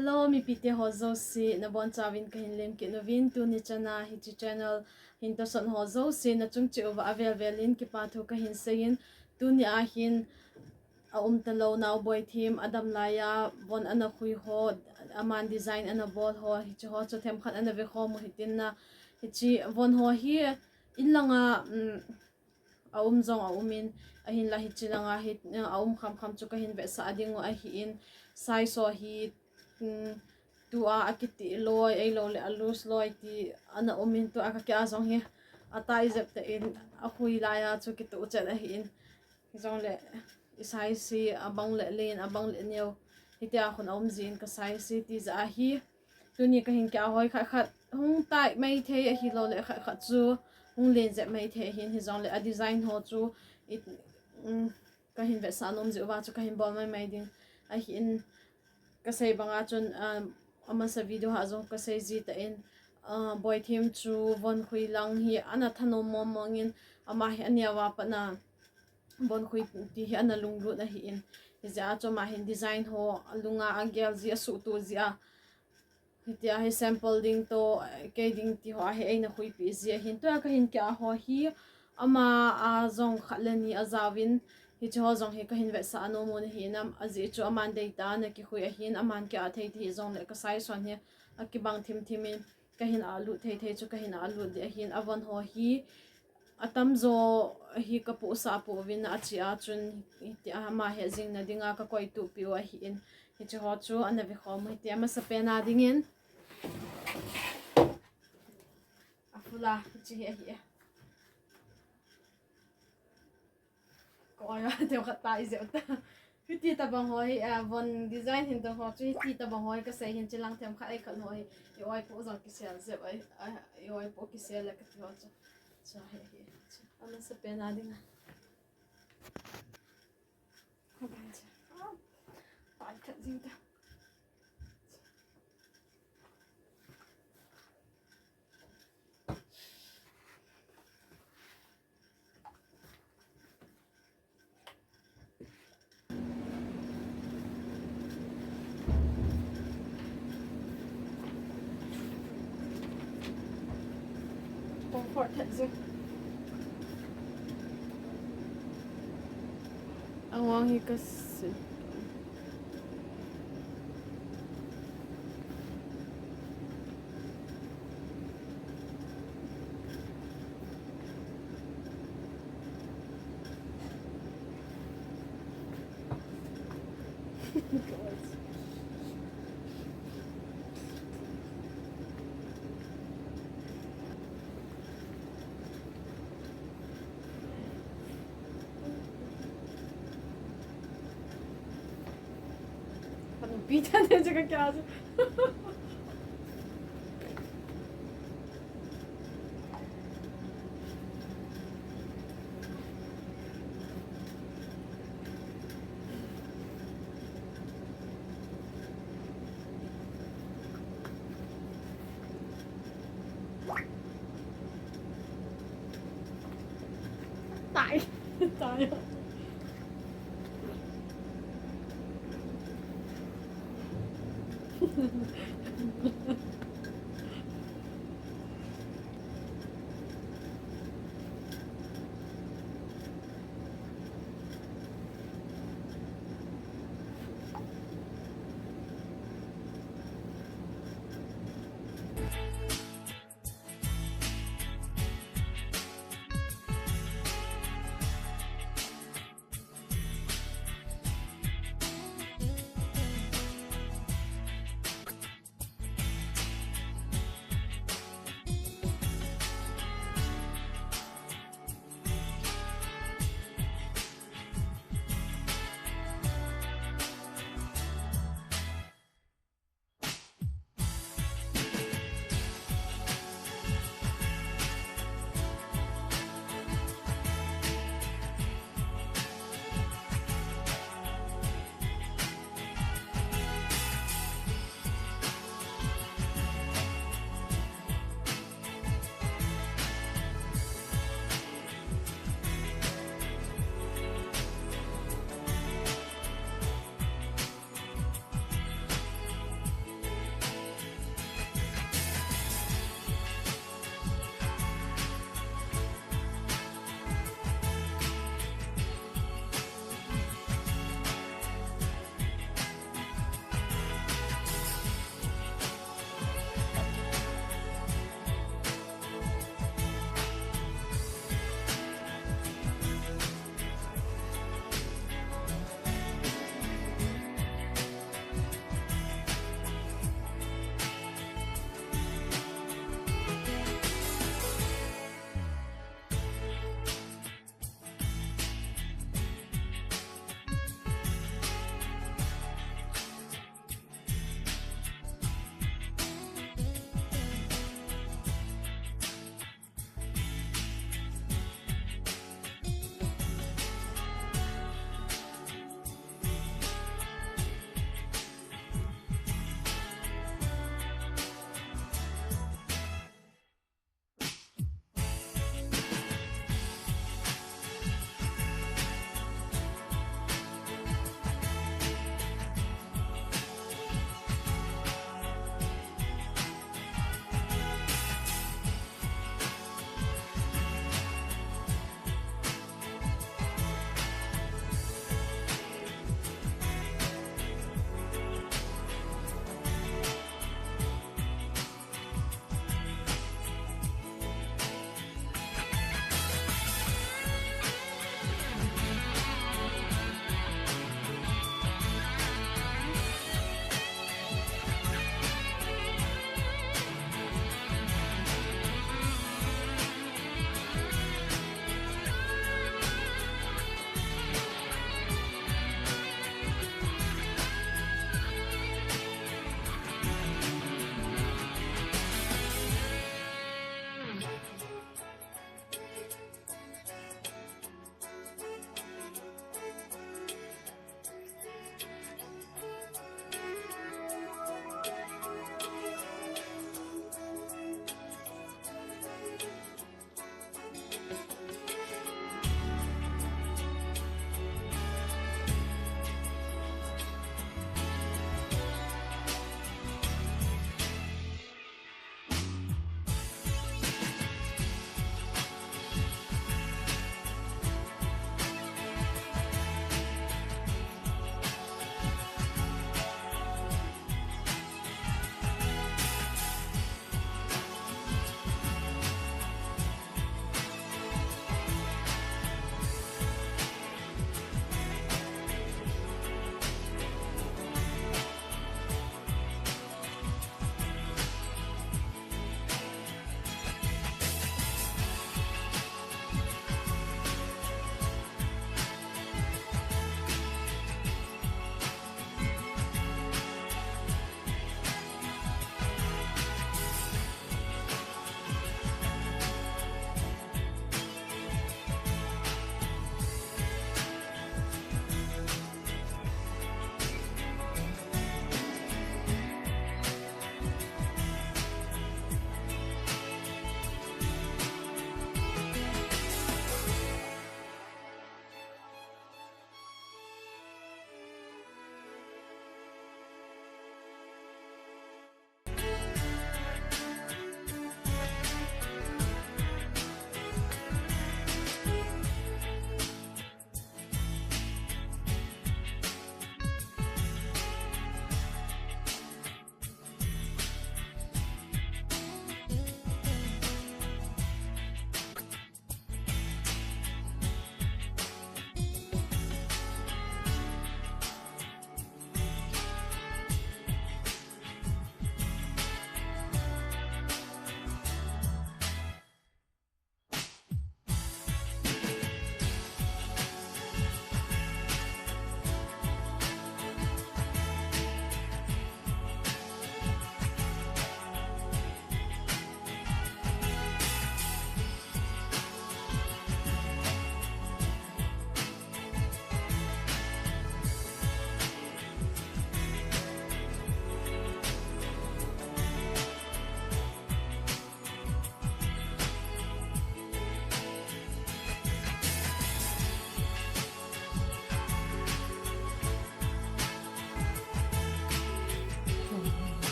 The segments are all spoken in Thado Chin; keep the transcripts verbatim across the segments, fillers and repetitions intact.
Hello, mipite ho jouse, nabonchauvin kahin lemkit uvin, tuni chana hiche channel hin tosot ho jouse, nachung cheh uva avel velin kipa thu kahin seiyin, tuni ahin aumtalou nao Boithem, adam laiya von ana khui ho, aman design ana bol ho, hiche ho chu themkhat ana vekhom u hitin na, hiche von ho hi in langa, um, aum jong aumin, ahinla hiche langa hi, aum khamkham chu kahin vetsah ding u ahin, size ho hi, um, tua akitih loi, ahilouleh a loose loi ti ana umin, tua kakeh a jong hi atai jep tah in, akhui laiya chu kitoh chet ahin. Hijongle i size hi abang le len, abang le neo, hitia khun aum jin ka size hi tijeh ahi. Tuni kahin keh a hoi khat khat hung tight maithei ahilouleh khat khat chu hung len jep maithei ahin, hijongle a design ho chu i, um, kahin vetsah nom jeh uva chu kahin bol maimai ding ahin. Kasei banga chun, ah, amasa video a jong kasei ji tah in, ah, Boithem chu von khui lang hi ana thanom mong mongin, ama hi aneova pat a von khui ti hi ana lunglut ahin. Hijeh a chu ama hin design ho alunga agel ji, asuhtoh ji a, hitia hi sample ding toh, kei ding ti ho a hi eina khuipeh ji ahin. Tua kahin keh a ho hi ama a jong khat le ni ajaovin, hiche ho jong hi kahin vetsah nom u ahin, ajeh chu aman deitah a ana kikhui ahin, aman keh a thei thei jongle ka size hon hi akibang thim thim in, kahin ahlut thei thei chu kahin ahlut ding ahin. Avon ho hi atamjo hi kapohsah pouvin, ache a chun hitia ama het jing na dinga kakoitup peh u ahin. Hiche ho chu ana vekhom u hite, amasapen a dingin a full a hiche hi ahi e. Ka oi a, themkhat tai jep ta. Hiti tabang ho hi, ah, von design hin tong ho chu hiti tabang ho hi kasei hin, chilang themkhat ei khat ho hi i oipoh jong kisel jep, ei, ei, i oipoh kisel le kati ho chu. Chu hi, hi, chu. Amasapen a dinga. Chu. Tai khat jing ta. Comfort tah jing. Angong hi kasi. Kanupi tah ne chu kakeh a chu. Tai. Tai.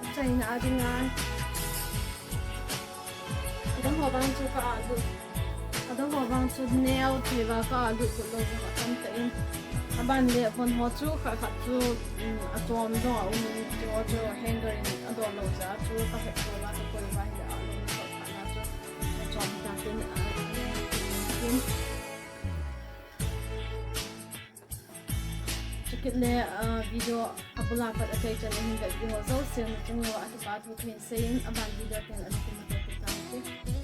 Achaina a dinga. Adang ho vang chu ka alut. Adang ho vang chu neo thei va ka alut kit lou jeh a tam tah in. Aban le von ho chu khat khat chu, um, achom jong aum in, chu chu hanger in adon lou jeh a chu ka het lou va ka koi va hi a lou na khat na chu achom ta tin, a, tin. Chukit le, ah, video abula pat achaichan ahin vet diu ho jouse nachung uva kipa thu kahin seiyin, aban video teng ana kimu kit tau hite.